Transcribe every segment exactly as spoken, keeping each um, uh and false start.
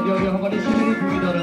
Diyarê hevalê Sîmerê bûyî dare.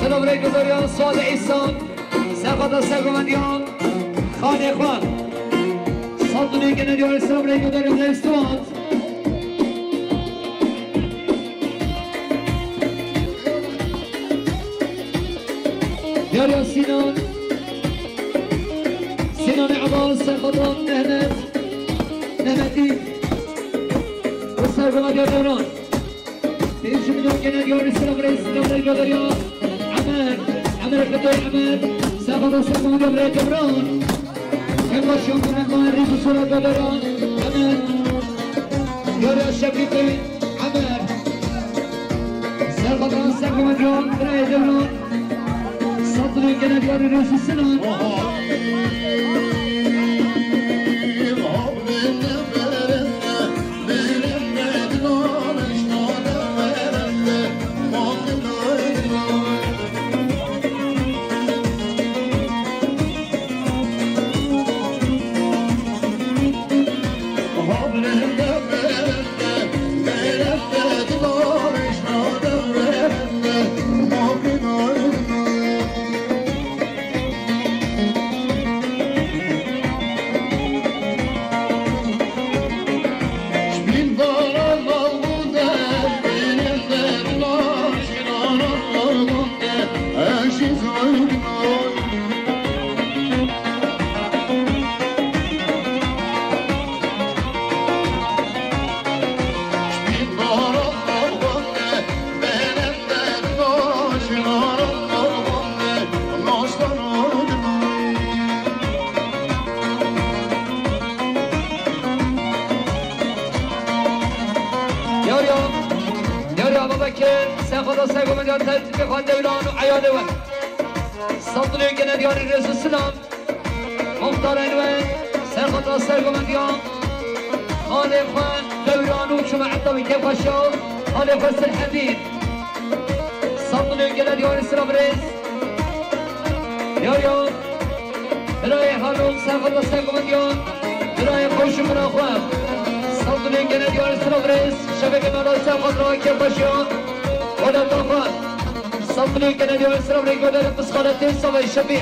Selam rêkdariyan, Sade Îsan, Sefada Segumendiyan, Xanê xwe. Sandinê gene diyarê selam rêkdariyan, Rêstwan. Yar ya Sinan. Sinan Emal, Serxatan Mehmet. Mehmetî. Û Serxatan Dewran. Pênc milyon gene diyarî selam rêz, selam rêz göderiyor. Emer. Emer Fetay Emer. Serxatan Serxatan Dewran. Kembaşyon Kembaşyon rêz selam göderiyor. Emer. Yar ya Şefik Bey. Emer. Serxatan Serxatan Dewran. Birayê Dewran. Satılıyor gene diyarî rêz selam. Yar ya, yar ya Babekir, Sefada Sergomendiyan, Tertipê Xan Dewran û eyalê we. Sandinê gene diyarî rêz û silam. Muxtarên we, Serxata Sergomendiyan, Xalê xwe, Dewran û çûme heta wî kêfxweşiya, Xalê xwe Sirhedîn. Sandinê gene diyarî silam rêz. Ya ya. Birayê Harun, Serxata Sergomendiyan, birayê xweş û bira xwe. Sandinê gene diyarî silam rêz. Şeveke mala Serxata kêfxweşiya, welata xwe. Sandinê gene diyarî silam rêz. Goderim pisxaletê savay şevî.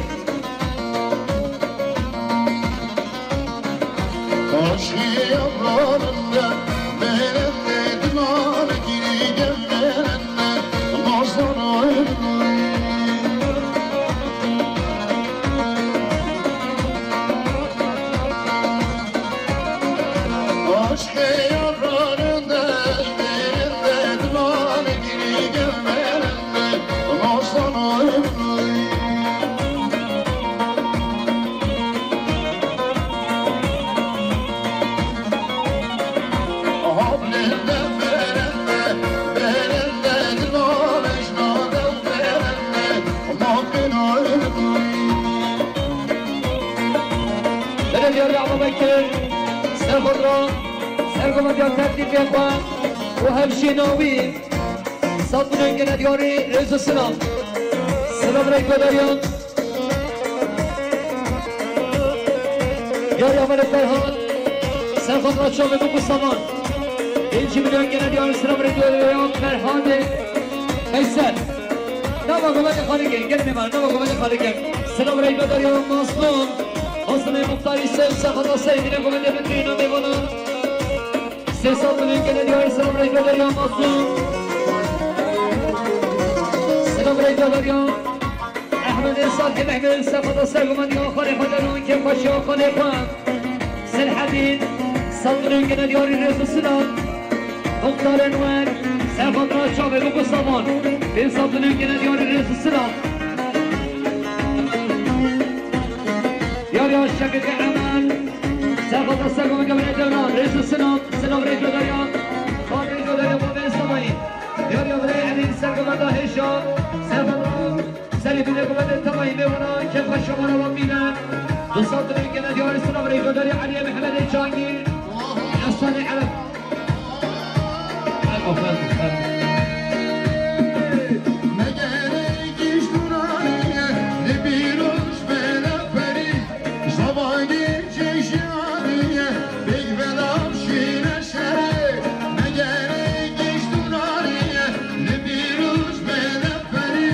Belediye Abu Bekir, Serxodra, Sergomendiya Tertîbê xwe û hevşîna wî. Sandinê gene diyarî rêz û silam. Silam rêk bedariyan. Diyarî Amelê Ferhan. Serxodra çavê min Mustaman. Pêncî milyon gene diyarî silam rêk bedariyan. Ferhanê Veysel. Nava Gomelê Xalikin. Gel mêvan. Nava Gomelê Xalikin. Silam rêk bedariyan. Mazlum. Mazlumê Muxtarî Sev. Serxodra Seydîne Gomelê Bedrîna mêvanan. Sê sed milyon gene diyarî selam rêk bedariya Masum. Selam rêk Ceveriya Ehmedê Salihê Mehmê, serfata sergomendiya xalê xwe, deran kêfxweşiya xalê xwe. Selhedîn, saldinên gene diyarî rêz û silam. Muxtarên wer, serfata çavê bû ku savan. Pê saldinên gene diyarî rêz û silam. Yar ya şekil Emel, serfata sergomendiya birê deran, rêz û silam. Silam rê codariya, xalê codariya babê Samayî. Yar ya birê Elî sergomenda hêşa, serfata Serî bîne ku bende temayî mêvanan, kêfxweşiya wan ava bîne. Du sed lê gene diyarî silav rê godarî Eliyê Mihemedê Cangî. Efsane Ereb. Fermo, fermo, fermo. Megerê giştunanê li pîroz bêne ferî, zavagê çeşyanê, bêg velav şîne şerê. Megerê giştunanê li pîroz bêne ferî.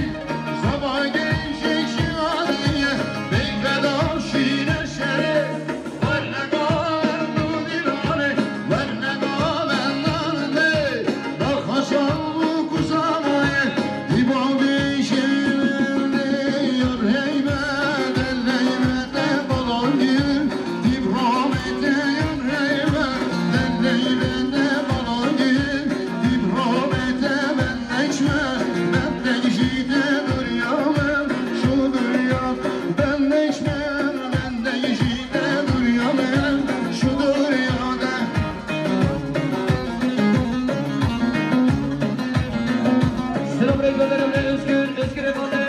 Silav rê godarê Özgür, Özgürê Mate.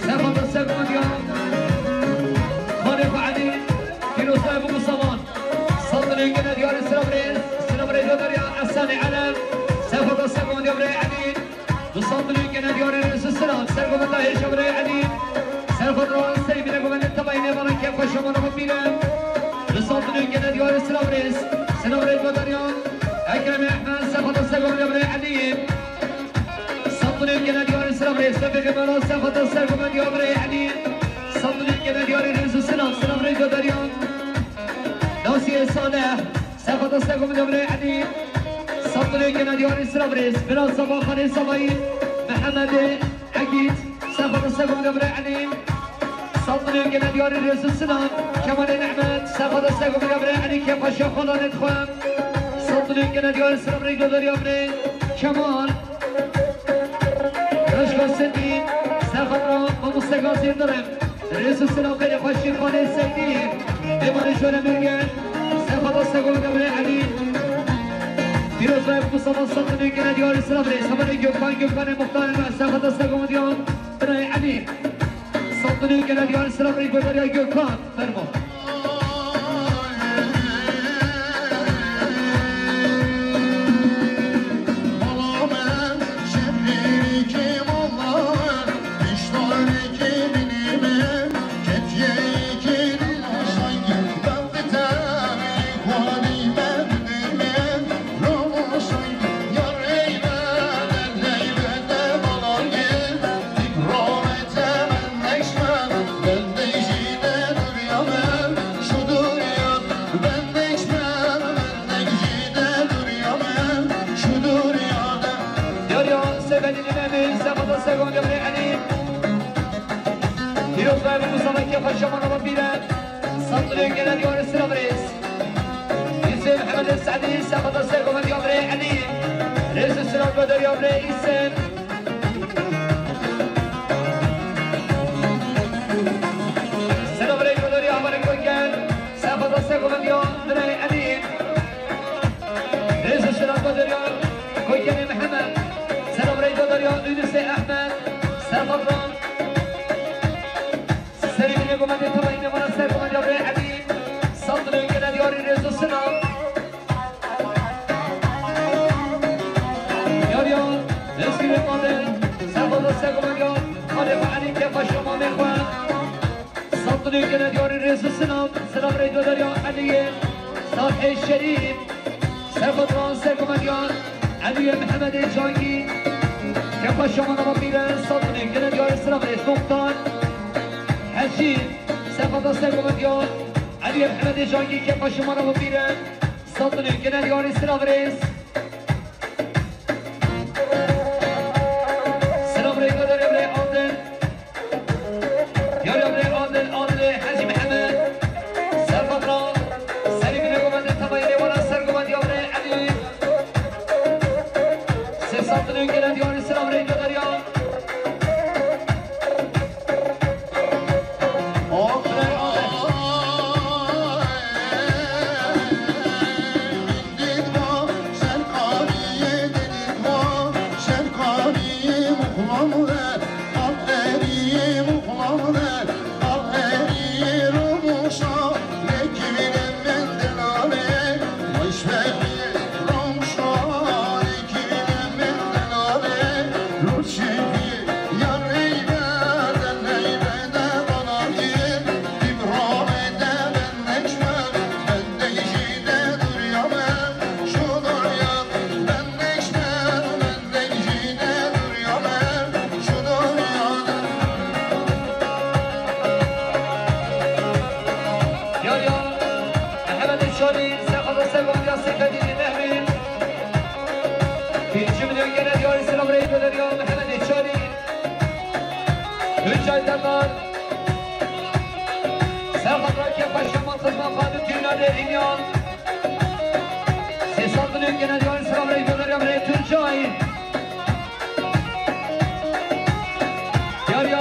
Serfata sergomendiya xalê xwe Elî. Pîrozbay bû savan. Saldinên gene diyarî silav rê, silav rê godarî Ehsanê Elem. Serfata sergomendiya birê Elî. Du saldinên gene diyarî rêz û silav. Sergomenda hêşa birê Elî. Serfata serî bîne gomendê tebayî nêvanan kêfxweşiya wan ava bîne. Du saldinên gene diyarî silav rêz. Silav rê godarî Ekremê Ehmed. Serfata sergomendiya birê Elî. Saldinên gene diyarî silav rêz. Sefê Xemera serfata sergomendiya birê Elî. Saldinên gene diyarî rêz û silav. Silav rê godarî Nasiyê Saleh. Serfata sergomendiya birê Elî. Saldinên gene diyarî silav rêz. Bira Saba Xalê Sabayî. Mihemedê Egîd. Serfata sergomendiya birê Elî. Saldinên gene diyarî rêz û silav. Kemalê Nehmet. Serfata sergomendiya birê Elî. Kêfxweşiya xalanê xwe. Saldinên gene diyarî silav rê godarî birê Kemal. Reşka Sedî, serfata mamoste Gazî Dirim. Rêz û silav xêrê xweşî xalê Seydî. Mêvanê Jole Mirgen, serfata sergomendiya birê Elî. Pîroz ve Mustafa Sandinê gene diyarî silav rêz. Hevalê Gökhan, Gökhanê muxtarê me, serfata sergomendiya birê Elî. Sandinê gene diyarî silav rê godarî Gökhan. Fermo. Yar ya, sevenî nîne me, serfata sergomendiya birê Elî. Pîroz ve Mustafa kêfxweşiya wan ava bîne. Saldinên gene diyarî silav rêz. Îsê Mihemedê Sedî, serfata sergomendiya birê Elî. Rêz û silav godarî birê Îsê. Silav rê godarî hevalê Koyken. Serfata sergomendiya birê Elî. Rêz û silav godarî Koykenê Mihemed. Silav rê godarî Yunusê Ehmed. Serfata Serî bîne gomendê tebayî nêvanan sergomendiya birê Elî. Saldinên gene diyarî rêz û silav. Yar ya, Özgürê Mate, serfata sergomendiya xalê xwe Elî kêfxweşiya mamê xwe. Saldinên gene diyarî rêz û silav. Silav rê godarî Eliyê Salihê Şerîf. Serfata sergomendiya Eliyê Mihemedê Cangî. Kêfxweşiya wan ava bîne, saldinên gene diyarî silav rêz. Muxtar Hecî, serfata sergomendiya Eliyê Mihemedê Cangî, kêfxweşiya wan ava bîne, saldinên gene diyarî silav rêz. Silav rê godarî birê Serdar. Serdar Rakip Paşa Matırma Fadil Tüyüna Derinyan. Sesatlı Ülkene Diyor Sıra Bey Gönder Yamre Tuncay. Diyar ya,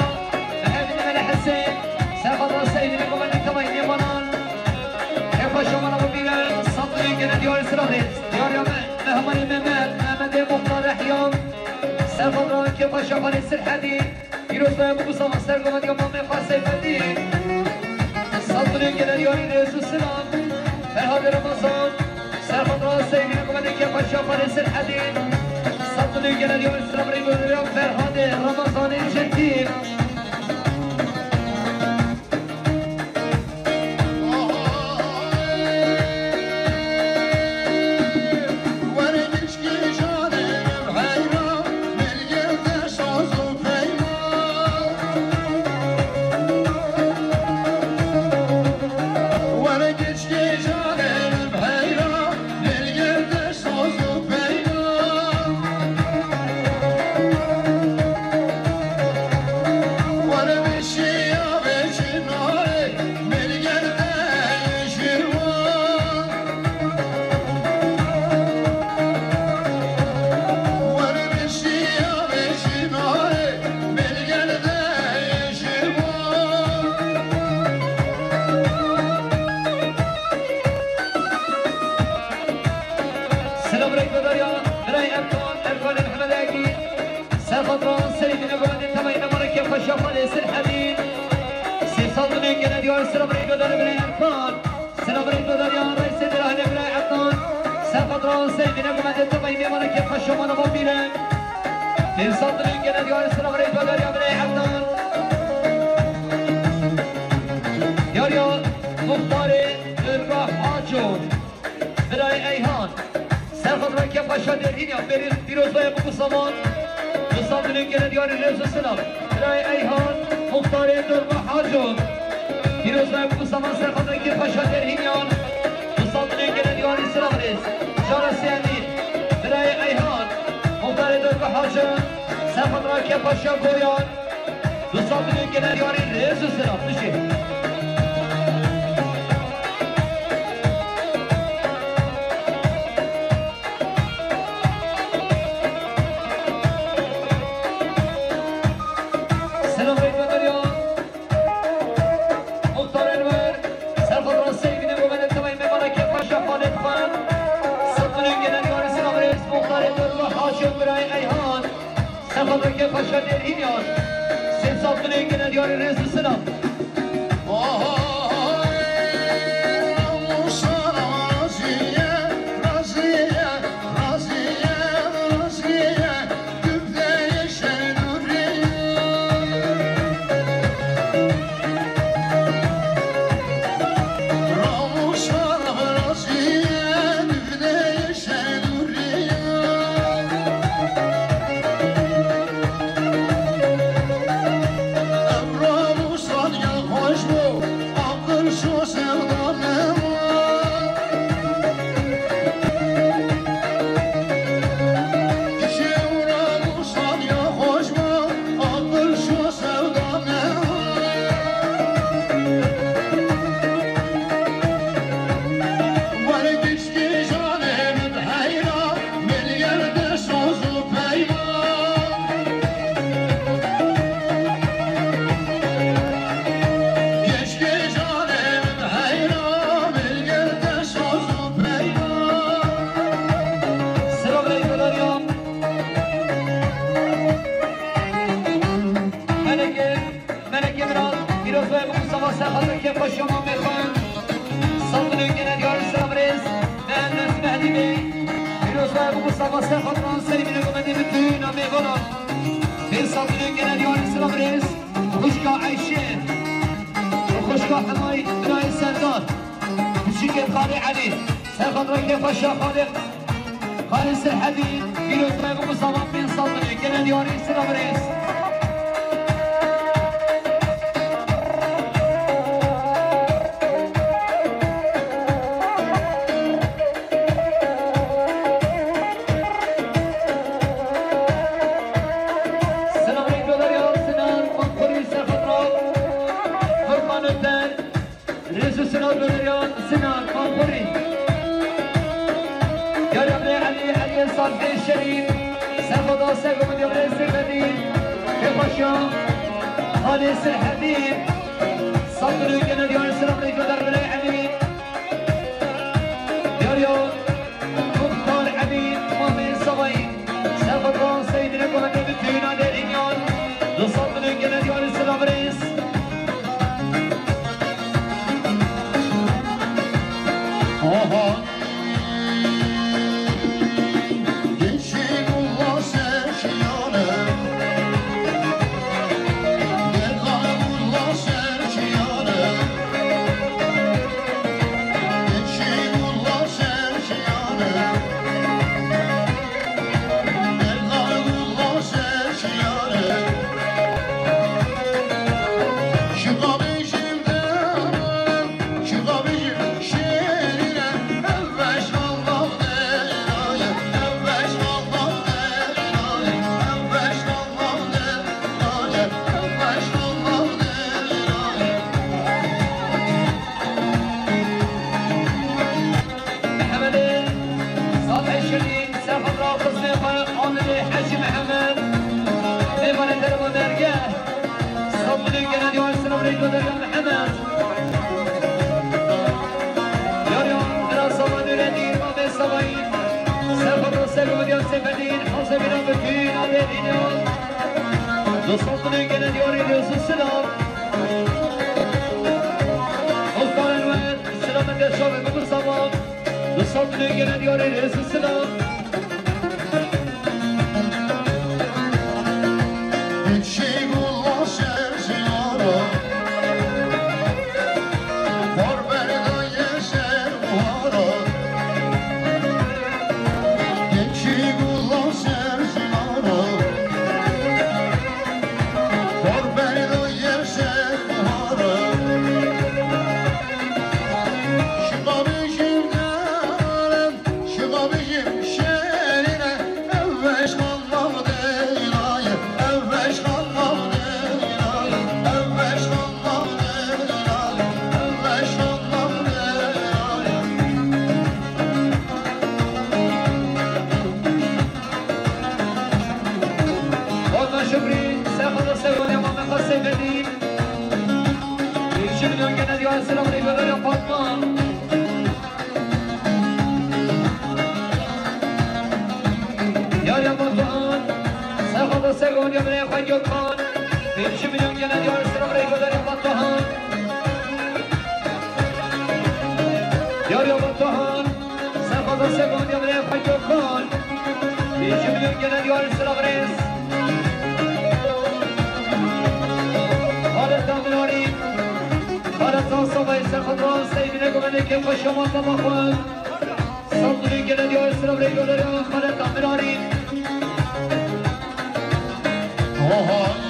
Mehmet Mele Hüseyin. Serdar Seydi Mehmet Kamayı Nemanan. Kepaşa Mana Bire. Satlı Ülkene Diyor Sıra Bey. Diyar ya, Mehmet Mehmet Mehmet Muhtar Ehyam. Serdar Rakip Paşa Fadil Sirhadi. Pîrozbaya Musa Master Gomadiya Mamê Xas Seyfeddîn. Saldırı gelen yarî rêz û silam. Ferhad Ramazan. Serhat Rahat Seyfî Gomadiya Paşa Xalê Sirhedîn. Saldırı gelen yarî silam rê gönülen Ferhad Ramazanê Çetin. Silav rêkvedarya Birayê Erkan, Erkanê Mehmed Egî. Serxatran Seyfî Negorandê Temayî Memareke Xweşa Xalê Sirhedîn. Sê sal binê gene diyar silav rêkvedarê Birayê Erkan. Silav rêkvedarya Reîsê Birahînê Birayê Erkan. Serxatran Seyfî Negorandê Temayî Memareke Xweşa Mana Bapîre. Sê sal binê gene diyar silav rêkvedarya Birayê Erkan. Diyar ya Muxtarê Durga Haco. Birayê Eyhan. Serxatran Kepaşa Derhîn ya Berî Pîrozbaya Bûk û Saman. Du sal dilê gele diyarî rêz û silav. Birayê Eyhan, Muxtarê Durga Haco. Pîrozbaya Bûk û Saman Serxatran Kepaşa Derhîn ya. Du sal dilê gele diyarî silav rêz. Cara sêyemîn. Birayê Eyhan, Muxtarê Durga Haco. Serxatran Kepaşa Goyan. Du sal dilê gele diyarî rêz û silav. Bişê. Selam rêkvedarya Muxtar Enwer, Serxatran Seyfî Negomene Temayî Memareke Paşa Xalid Xan. Sal dilê gele diyarî silav rêz Muxtarê Durga Haşim Birayê Eyhan. Serxatran Kepaşa Derhîn ya. Sê sal dilê gele diyarî rêz û silav. Silav rêkvedarê ya. Meleke, Meleke Miran, pîroz be, bi Mustafa Serhat, Kepaşa Mamê Xan. Sal dilê gele diyarî silav rêz. Mehendes Mehdî Bey, pîroz be, bi Mustafa Serhat, Ran Serî Bîne Gomedê, bi tüyüna mêvana. Pê sal dilê gele diyarî silav rêz. Xwişka Eyşê, xwişka Hemay, birayê Serdar. Biçîkê Xalê Elî, Serxatran Kepaşa Xalê. Xalê Sirhedî, pîroz be, bi Mustafa pênc sal dilê gele diyarî silav rêz. Silav rêkvedarya Sinan Manqurî Serxatran. Rêz û silav berê ya Sinan Manqurî. Yar Emre Elî, Elî Salih Şerîf, Sefada Segom, Yar Seyfedîn, Kêpaşa, Halê Sirhedî, Sandrû gene diyar silav berê Yar Emre Elî. Yar ya Muxtar Emîn, Mamê Savayî, Sefada Seydine Komete, bütün Adê Rînyan, du sandrû gene diyar silav berê. Aha. Geçi gulla serçiyane. Deka gulla serçiyane. Geçi gulla serçiyane. Deka gulla serçiyane. Şixa bêjim deran, şixa bêjim şêrîne, ev beş Allah deran, ev beş Allah deran, ev beş Allah deran, ev beş Allah deran. Mehemedê Salih Şerîf, Sefada xizmê xwe anilê Hecî Mihemed, mêvanê derva dergeh, Stanbulê gene diyar silav rê godarya Mihemed. Yar ya Mira Sava Nureddin, Mamê Savayî, Sefada Sego, Yar Seyfedîn, Hazebîna Betûn, Adê Dînyo. Du sandrû gene diyarê rêz û silav. Muxtar Enwer, Selamet Yaşar ve Gümüş Zaman. Du sandrû gene diyarê rêz û silav. Çiçek û laşer jiyana, xwar berdaye şer buhara. Çiçek û laşer jiyana, xwar berdaye şer buhara. Şixa bêjim deran, şixa bêjim şerîne, ev beş Allah deran, ev beş Allah deran, ev beş Allah deran, ev beş Allah deran. Orhan Şükrî, Sefada Sego, Yaman Mekas Seyfedîn. Yirmi milyon gene diyar silav rê godarya Fatma. Yar ya Batuhan, Sefada Sego, Yaman Xwe Gökhan. Yirmi milyon gene diyar silav rê godarya Batuhan. Yar ya Batuhan. Sefada Sego, Yaman Xwe Gökhan. Yirmi milyon gene diyar silav rêz. Xaleta Mirarî, Xaleta Savayî, Sefada Seydine Gomene, Kêpaşa Mata Baxwe. Sandrû gene diyar silav rê godarya Xaleta Mirarî. Oha.